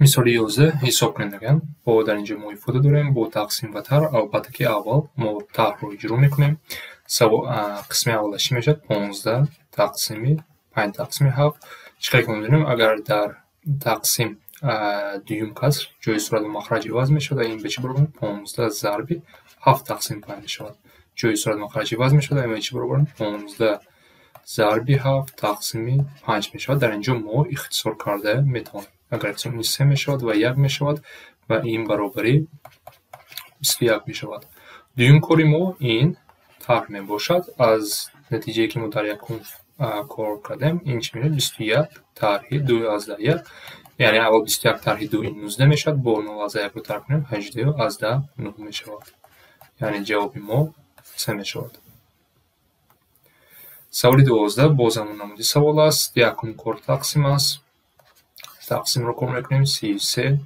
Мисоли 11 ҳисоб кунем, мегӯям. Бо дар инҷо мо ифода дорем бо тақсим ва тарҳ. Албатта ки аввал мо тарҳро иҷро мекунем. Қисми аввалаш чӣ мешавад? 15 тақсими 5 тақсими 7. Чӣ хеле ки мо медонем, агар дар тақсим дуюм каср ҷои сурат ва махраҷ иваз мешавад ва ин ба чӣ баробар? 15 зарби 7 тақсими 5 мешавад. Ҷои сурат махраҷ иваз мешавад ва ин ба чӣ баробар? 15 зарби 7 тақсими 5 мешавад. Дар инҷо мо ихтисор карда метавонем. Агар ихтисор кунем, 3 мешавад ва 1 мешавад ва ин баробари 21 мешавад. Дуюм кори мо ин тарҳ мебошад. Аз натиҷае ки мо дар якум кор кардем, ин чӣ мешавад? 21 тарҳи 2,1. Яъне аввал 21 тарҳи 2 ин 19 мешавад, бо 0,1-ро тарҳ кунем, 18,9 мешавад. Яъне ҷавоби мо 3 мешавад. Саволи 12 боз ҳамон намуди савол аст. Якум кор тақсим аст. Тақсимро кор мекунем 33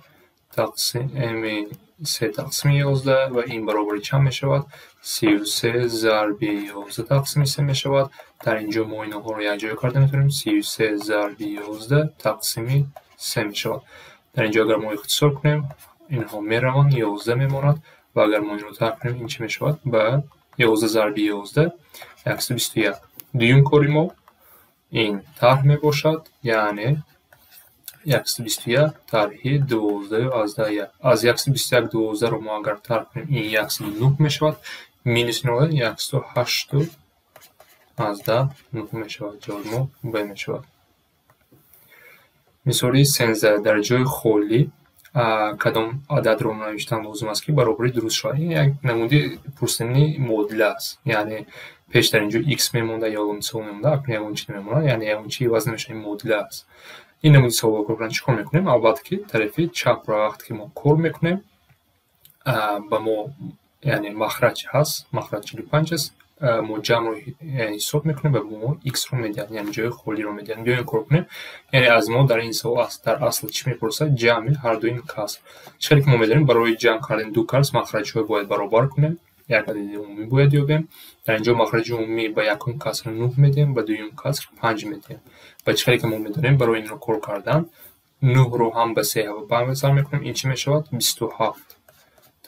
тақсими 3 тақсими 11 ва ин баробари чанд мешавад? 33 зарби 11 тақсими 3 мешавад. Дар инҷо мо инҳоро якҷоя карда метавонем. 33 зарби 11 тақсими 3 мешавад. Дар инҷо агар мо ихтисор кунем, инҳо мераванд, 11 мемонад ва агар мо инро тарҳ кунем, ин чӣ мешавад? Ба 11 зарби 11 121. Дуюм кори мо ин тарҳ мебошад, яъне 121 тарҳи 12,1. Аз 121 12-ро мо агар тарҳ кунем, ин 109 мешавад. Минус 108 9 мешавад. Ҷавоби мо Б мешавад. Мисоли 13 дар ҷои холӣ кадом ададро навиштан лозим аст, ки баробари дуруст шавад? Ин як намуди пурсидани муодила аст. Яъне пеш дар инҷо x мемонда ё мисол мемонда, акнун ягон чи намемонад, яъне ягон чи иваз намешавад, ин муодила аст. Ин намуди саволро кор кардан чӣ кор мекунем? Албатта ки тарафи чапро вақте ки мо кор мекунем, ба мо яъне махраҷ ҳаст, махраҷ 45 аст, мо ҷамъро ҳисоб мекунем ва ба мо x-ро медиҳад, яъне ҷои холиро медиҳад. Биёем кор кунем. Яъне аз мо дар ин савол дар асл чӣ мепурсад? Ҷамъи ҳар дуи ин каср. Чӣ хеле ки мо медонем, барои ҷамъ кардани ду каср махраҷҳоро бояд баробар кунем, як адади умумӣ бояд ёбем. Дар инҷо махраҷи умумӣ ба якум каср 9 медиҳем, ба дуюм каср 5 медиҳем. Ва чӣ хеле ки мо медонем, барои инро кор кардан 9-ро ҳам ба 3 ва 5 зарб мекунем, ин чӣ мешавад? 27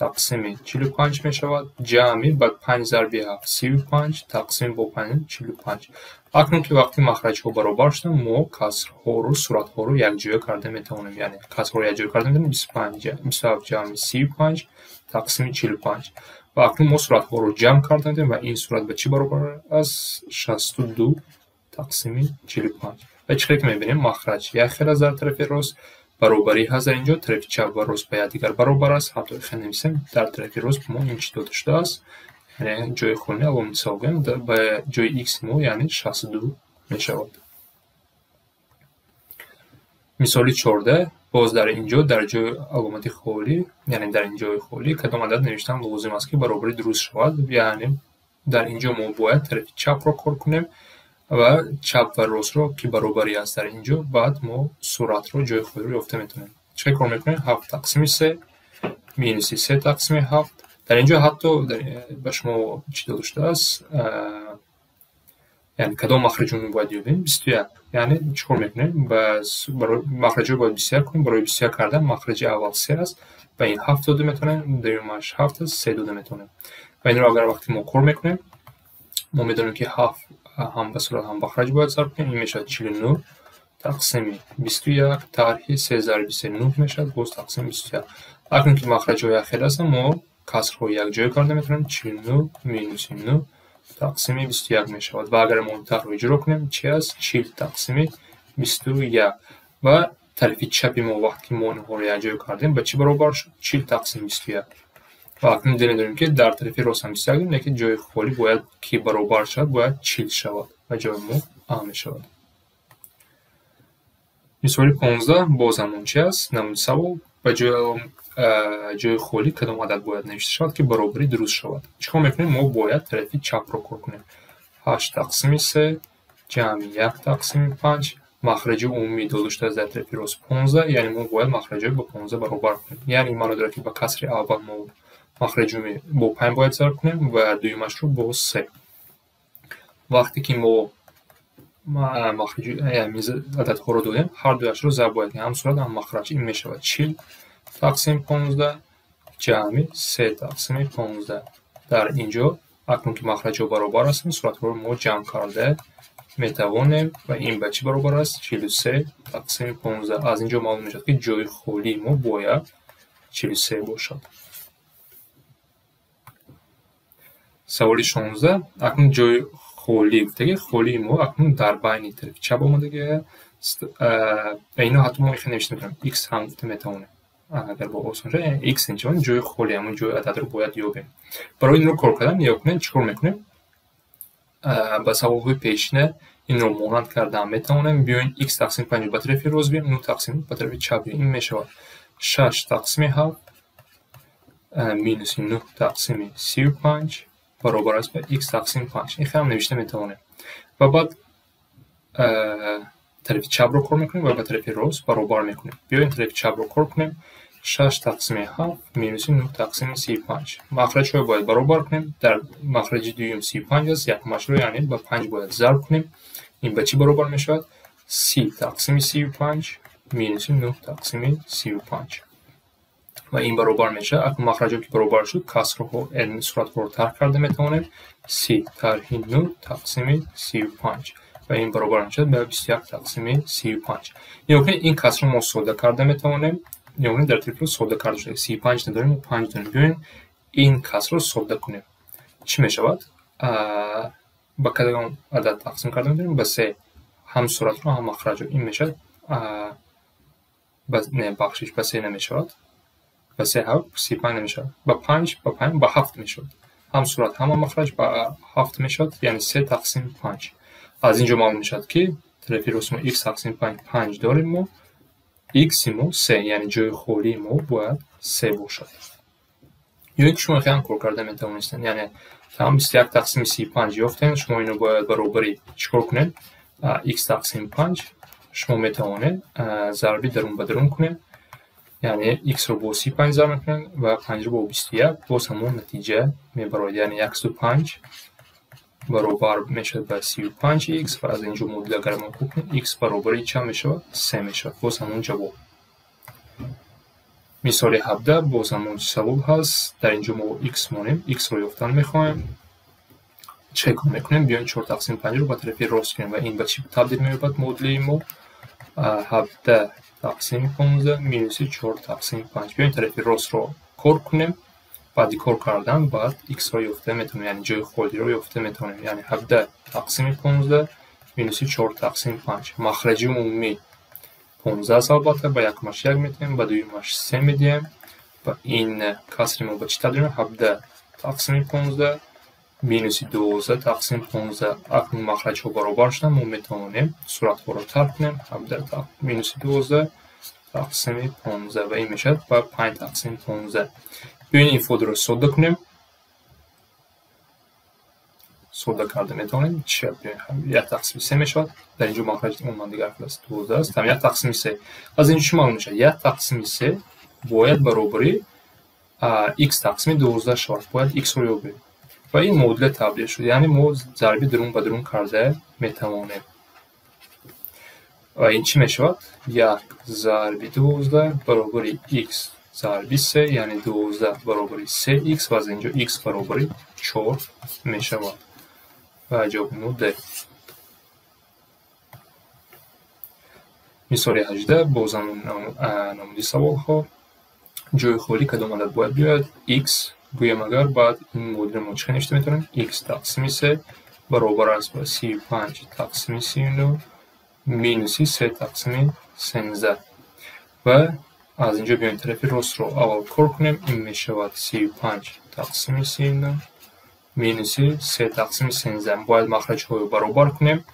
тақсими 45 мешавад, ҷамъи ба 5 зарби 7 35 тақсими бо 5 45. Акнун ки вақти махраҷҳо баробар шуданд, мо касрҳоро, суратҳоро якҷоя карда метавонем. Яъне касрҳоро якҷоя карда метавонем 25 27 ҷамъи 35 тақсими 45. Ва акнун мо суратҳоро ҷамъ карда метавонем ва ин сурат ба чӣ баробар аст? 62 тақсими 45. Ва чӣ хеле ки мебинем, махраҷ як хел аст дар тарафи рост, баробарӣ ҳаст дар инҷо, тарафи чап ва рост ба якдигар баробар аст. Ҳатто хел нависем, дар тарафи рост ба мо ин чӣ дода шудааст? Яъне ҷои холӣ аломати савол гӯем, ба ҷои x мо яъне 62 мешавад. Мисоли 14 боз дар инҷо дар ҷои аломати холӣ, яъне дар ин ҷои холӣ кадом адад навиштан лозим аст, ки баробари дуруст шавад? Яъне дар инҷо мо бояд тарафи чапро кор кунем ва чап ва ростро ки баробарӣ аст дар инҷо, баъд мо суратро ҷои холиро ёфта метавонем. Чӣ кор мекунем? 7 тақсими 3 минуси 3 тақсими 7. Дар инҷо ҳатто ба шумо чӣ дода шудааст? Яъне кадом махраҷи умумӣ бояд ёбем? 21. Яъне чӣ кор мекунем? Махраҷҳоро бояд 21 кунем. Барои 21 кардан махраҷи аввал 3 аст, ба ин 7 дода метавонем, дуюмаш 7 аст, 3 дода метавонем. Ва инро агар вақте мо кор мекунем, мо медонем ки 7 ҳам ба сурат ҳам ба махраҷ бояд зарб кунем. Ин мешавад 49 тақсими 21 тарҳи 3 зарби 3 9 мешавад, боз тақсими 21. Акнун ки махраҷҳо якхел ҳастанд, мо касрҳоро якҷоя карда метавонем. 49 минуси 9 тақсими 21 мешавад. Ва агар мо тарҳро иҷро кунем, чӣ аст? 40 тақсими 21. Ва тарафи чапи мо вақте ки мо инҳоро якҷоя кардем, ба чӣ баробар шуд? 40 тақсими 21. Ва акнун медонем ки дар тарафи рост ҳам 21, лекин ҷои холӣ бояд ки баробар шавад, бояд 40 шавад ва ҷои мо А мешавад. Мисоли 15 боз ҳамон чи аст? Намуди савол ба ҷои холӣ кадом адад бояд навишта шавад, ки баробарӣ дуруст шавад? Чӣ кор мекунем? Мо бояд тарафи чапро кор кунем. 8 тақсими 3 ҷамъи 1 тақсими 5. Махраҷи умумӣ дода шудааст дар тарафи рост 15, яъне мо бояд махраҷҳоро ба 15 баробар кунем. Яъне ин маъно дорад, ки ба касри аввал мо махраҷи умумӣ бо 5 бояд зарб кунем ва дуюмашро бо 3. Вақте ки мо махраҷи ададҳоро додем, ҳар дуяшро зарб бояд кунем, ҳам сурат, ҳам махраҷ. Ин мешавад 40 тақсим 15 ҷамъи 3 тақсими 15. Дар инҷо акнун ки махраҷҳо баробар ҳастанд, суратҳоро мо ҷамъ карда метавонем ва ин ба чӣ баробар аст? 43 тақсими 15. Аз инҷо маълум мешавад, ки ҷои холии мо бояд 43 бошад. Саволи 16. Акнун ҷои холӣ гуфтаги, холии мо акнун дар байни тарафи чап омадагия ва ино ҳатто мо ихе навишта метавонем, x ҳам гуфта метавонем. Агар бо осон шавад, яъне x инҷо ҷои холӣ, ҳамон ҷои ададро бояд ёбем. Барои инро кор кардан нигоҳ кунед, чӣ кор мекунем? Ба саволҳои пешина инро монанд кардан метавонем. Биёем x тақсим 5 ба тарафи рост биёем, 9 тақсим ба тарафи чап биёем. Ин мешавад 6 тақсими 7 минуси 9 тақсими 35 баробар аст ба x тақсим 5. Ин хеле навишта метавонем. Ва баъд тарафи чапро кор мекунем ва ба тарафи рост баробар мекунем. Биёем тарафи чапро кор кунем. 6 тақсими 7 минуси 9 тақсими 35. Махраҷҳоро бояд баробар кунем. Дар махраҷи дуюм 35 аст, якумашро яъне ба 5 бояд зарб кунем. Ин ба чӣ баробар мешавад? 30 тақсими 35 минуси 9 тақсими 35. Ва ин баробар мешавад. Акнун махраҷҳо ки баробар шуд, касрҳо, суратҳоро тарҳ карда метавонем. 30 тарҳи 9 тақсими 35 ва ин баробар мешавад ба 21 тақсими 35. Нигоҳ кунед, ин касрро мо сода карда метавонем. Нигоҳ кунед, дар тарафи сода карда шуда 35 надорем, мо 5 дорем. Биёем ин касрро сода кунем. Чӣ мешавад? Ба кадом адад тақсим карда метавонем? Ба 3. Ҳам суратро, ҳам махраҷро. Ин мешавад не, бахшиш, ба 3 намешавад. Ба 3 7, 35 намешавад. Ба 5, ба 5, ба 7 мешавад. Ҳам сурат, ҳам махраҷ ба 7 мешавад, яъне 3 тақсим 5. Аз инҷо маълум мешавад, ки тарафи рост мо x тақсим 5, 5 дорем мо. X мо 3, яъне ҷои холии мо бояд 3 бошад. Ё ин ки шумо хеле кор карда метавонистед, яъне там 21 тақсими 35 ёфтем, шумо ино бояд баробари чӣ кор кунед? X тақсим 5 шумо метавонед зарби дарун ба дарун кунед. Яъне x-ро бо 35 зарб мекунед ва 5-ро бо 21, боз ҳамон натиҷа мебарояд. Яъне 105 баробар мешавад ба 35x ва аз инҷо модул агар мо кор кунем, x баробари чанд мешавад? 3 мешавад. Боз ҳамон ҷавоб. Мисоли 17 боз ҳамон савол ҳаст. Дар инҷо мо x монем, x-ро ёфтан мехоҳем. Чӣ кор мекунем? Биёем 4 тақсим 5-ро ба тарафи рост кунем ва ин ба чӣ табдил меёбад модули мо? 17 тақсими 15 минуси 4 тақсими 5. Биёем тарафи ростро кор кунем. Баъди кор кардан баъд x-ро ёфта метавонем, яъне ҷои холиро ёфта метавонем. Яъне 17 тақсими 15 минуси 4 тақсими 5. Махраҷи умумӣ 15 аст, албатта ба якумаш 1 медиҳем, ба дуюмаш 3 медиҳем. Ва ин касри мо ба чӣ табдил меёбад? 17 тақсими 15 минуси 12 тақсими 15. Акнун махраҷҳо баробар шуданд, мо метавонем суратҳоро тарҳ кунем. 17 минуси 12 тақсими 15 ва ин мешавад ба 5 тақсими 15. Биёем ин фодро сода кунем. Сода карда метавонем. Чӣ шавад? 1 тақсими 3 мешавад. Дар инҷо махраҷ умуман дигар хел аст, 12 аст. Там 1 тақсими 3. Аз инҷо чӣ маълум мешавад? 1 тақсими 3 бояд баробари x тақсими 12 шавад. Бояд x-ро ёбем. Ва ин модула табдил шуд. Яъне мо зарби дарун ба дарун карда метавонем. Ва ин чӣ мешавад? 1 зарби 12 баробари x зарби 3, яъне 12 баробари 3x ва аз инҷо x баробари 4 мешавад. Ва ҷавоби мо D. Мисоли 18 боз ҳамон намуди саволҳо. Ҷои холӣ кадом адад бояд биёяд? X гӯем агар, баъд ин модулро мо чӣ хел навишта метавонем? X тақсими 3 баробар аст ба 35 тақсими 39 минуси 3 тақсими 13. Ва аз инҷо биёем тарафи ростро аввал кор кунем. Ин мешавад 35 тақсими 39 минуси 3 тақсими 13. Бояд махраҷҳоро баробар кунем.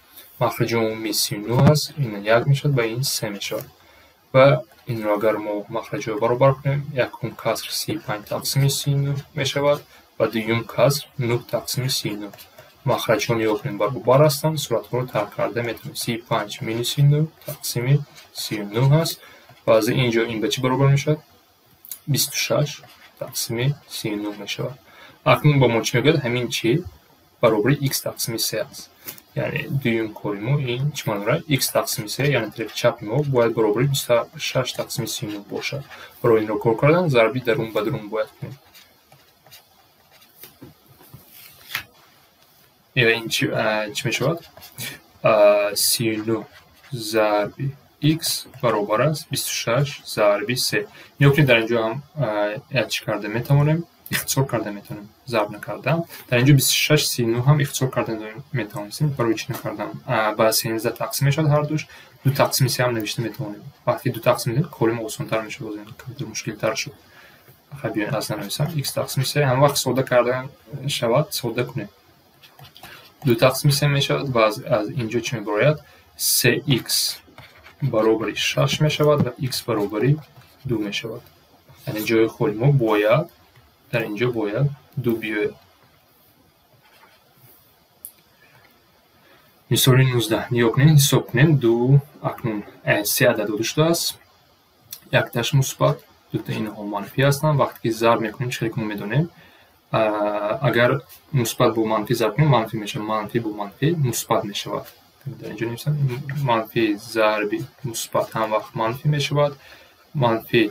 Махраҷи умумӣ 39 аст, ин 1 мешавад ва ин 3 мешавад. Ва инро агар мо махраҷҳоро баробар кунем, якум каср 35 тақсими 39 мешавад ва дуюм каср 9 тақсими 39. Махраҷҳо нигоҳ кунем баробар ҳастанд, суратҳоро тарҳ карда метавонем. 35 минуси 9 тақсими 39 аст ва аз инҷо ин ба чӣ баробар мешавад? 26 тақсими 39 мешавад. Акнун ба мо чӣ мегӯяд? Ҳамин чӣ баробари x тақсими 3 аст. Яъне дуюм кори мо ин чӣ маъно дорад? X тақсими се, яъне тарафи чапи мо бояд баробари 26 тақсими 39 бошад. Барои инро кор кардан зарби дарун ба дарун бояд кунем. Ё ин чӣ мешавад? 39 зарби x баробар аст 26 зарби 3. Нигоҳ кунед, дар инҷо ҳам як чӣ карда метавонем, ихтисор карда метавонем, зарб накардам. Дар инҷо 26 39 ҳам ихтисор карда метавонистем. Барои чӣ накардам? Ба 13 тақсим мешавад ҳардуш, 2 тақсими 3 ҳам навишта метавонем. Вақте 2 тақсим медиҳем, кори мо осонтар мешавад, боз камтар мушкилтар шуд. Хай, биёед аз нанависам. X тақсими 3 ҳам вақт сода карда шавад, сода кунем. 2 тақсими 3 мешавад ва аз инҷо чӣ мебарояд? 3x баробари 6 мешавад ва x баробари 2 мешавад. Яъне ҷои холи мо бояд дар инҷо бояд 2 биёяд. Мисоли 19. Нигоҳ кунед, ҳисоб кунем. 2 акнун 3 адад дода шудааст. Якташ мусбат, дута инҳо манфӣ ҳастанд. Вақте ки зарб мекунем, чӣ хеле ки мо медонем, агар мусбат бо манфӣ зарб кунем, манфӣ мешавад, манфӣ бо манфӣ мусбат мешавад. Дар инҷо нависам, манфӣ зарби мусбат ҳам вақт манфӣ мешавад, манфӣ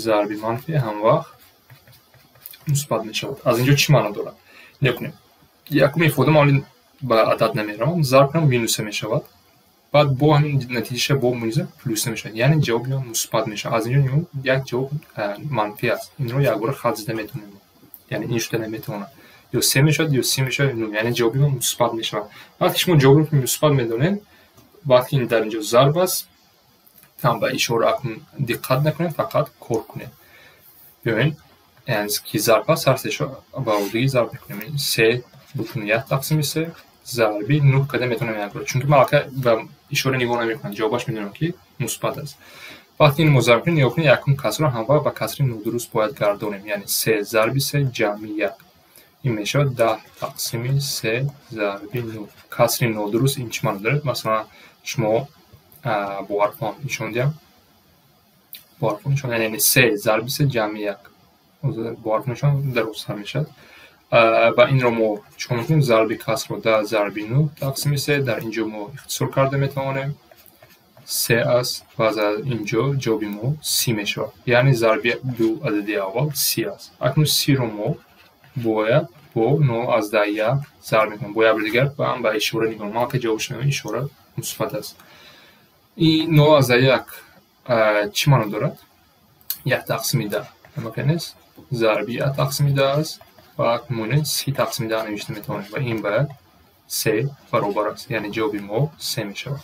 зарби манфӣ ҳам вақт мусбат мешавад. Аз инҷо чӣ маъно дорад? Нигоҳ кунем. Якум ифода ман ба адад намеравам, зарб кунам минуса мешавад. Баъд бо ҳамин натиҷаша бо минуса плюса мешавад. Яъне ҷавоби мо мусбат мешавад. Аз инҷо як ҷавоб манфӣ аст. Инро якбора хат зада метавонем. Яъне ин шуда наметавонад. Ё се мешавад, ё си мешавад, ё нӯ. Яъне ҷавоби мо мусбат мешавад. Вақте шумо ҷавобро мусбат медонед, вақте ин дар инҷо зарб аст, там ба ишора акнун диққат накунед, фақат кор кунед. Биёед, яъне ки зарб аст, ҳар сешо ба оддагӣ зарб мекунем. 3 бутун 1 тақсими 3 зарби 9 када метавонем якбора. Чунки ман аллакай ба ишора нигоҳ намекунам, ҷавобаш медонам ки мусбат аст. Вақте ин мо зарб кунем, нигоҳ кунед, якум касрро ҳамвақт ба касри нодуруст бояд гардонем. Яъне 3 зарби 3 ҷамъи 1. Ин мешавад 10 тақсими 3 зарби 9. Касри нодуруст ин чӣ маъно дорад? Масалан, шумо бо ҳарфҳо нишон диҳам. Бо ҳарфҳо нишон, яъне 3 зарби 3 ҷамъи 1. Бо ҳарф нишон дарозтар мешавад. Ва инро мо чикор мекунем? Зарби касрро 10 зарби 9 тақсими 3. Дар инҷо мо ихтисор карда метавонем. 3 аст ва аз инҷо ҷавоби мо 30 мешавад. Яъне зарби ду адади аввал 30 аст. Акнун 30-ро мо бояд бо 0,1 зарб мекунем. Бо як бори дигар ба ишора нигоҳ. Ман аллакай ҷавобаш медонам, ишора мусбат аст. Ин 0,1 чӣ маъно дорад? 1 тақсими 10. Ҳамакай нест? Зарби 1 тақсими 10 аст ва мо 30 тақсими 10 навишта метавонем ва ин ба 3 баробар аст. Яъне ҷавоби мо 3 мешавад.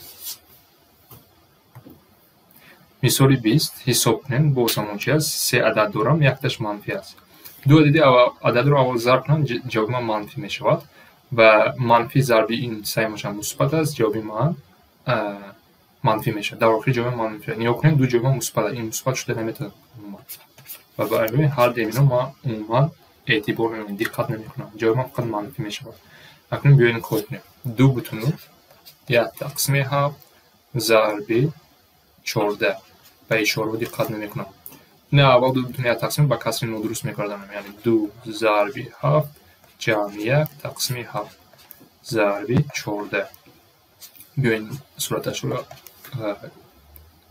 Мисоли 20. Ҳисоб кунем. Боз ҳамон чи аст? 3 адад дорам, якташ манфӣ аст. Ду адади ададро аввал зарб кунам, ҷавоби ман манфӣ мешавад ва манфӣ зарби ин саҳмашам мусбат аст, ҷавоби ман манфӣ мешавад. Дар охир ҷавоби ман манфӣ. Нигоҳ кунед, ду ҷавоби ман мусбат аст. Ин мусбат шуда наметавонад. Ва барои ҳар дуи инҳо ман умуман эътибор намекунам, диққат намекунам. Ҷавоби ман фақат манфӣ мешавад. Акнун биёед кор кунем. 2 бутуну 1 тақсими 7 зарби 14. Ба ишораҳо диққат намекунам. Не, аввал 2 бутуну 1 тақсими ба касри нодуруст мекардам. Яъне 2 зарби 7 ҷамъи 1 тақсими 7 зарби 14. Биёед сураташро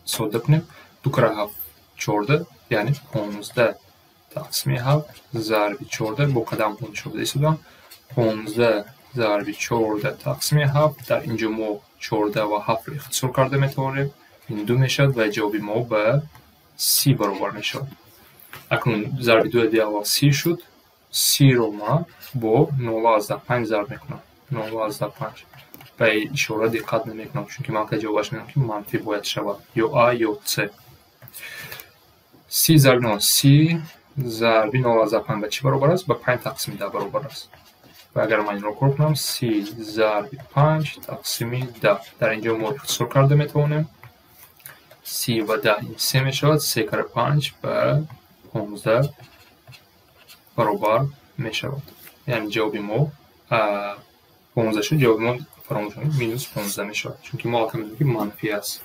сода кунем. 2 кара 7 14, яъне 15 тақсими 7 зарби 14. Бо қадамҳо нишон дода истодам. 15 зарби 14 тақсими 7. Дар инҷо мо 14 ва 7-ро ихтисор карда метавонем. Ин 2 мешавад ва ҷавоби мо ба 30 баробар мешавад. Акнун зарби ду адади аввал 30 шуд. 30-ро ман бо 0,5 зарб мекунам. 0,5. Ба ишора диққат намекунам, чунки ман ҷавобаш медонам ки манфӣ бояд шавад. Ё А ё С. 30 зарби 0, 30 зарби 0,5 ба чӣ баробар аст? Ба 5 тақсими 10 баробар аст. Ва агар ман инро кор кунам, 30 зарби 5 тақсими 10. Дар инҷо мо ихтисор карда метавонем. 30 ва 10 ин 3 мешавад. 3 кара 5 ба 15 баробар мешавад. Яъне ҷавоби мо 15 шуд. Ҷавоби мо фаромӯш накунед, минус 15 мешавад. Чунки мо аллакай медонем ки манфӣ аст.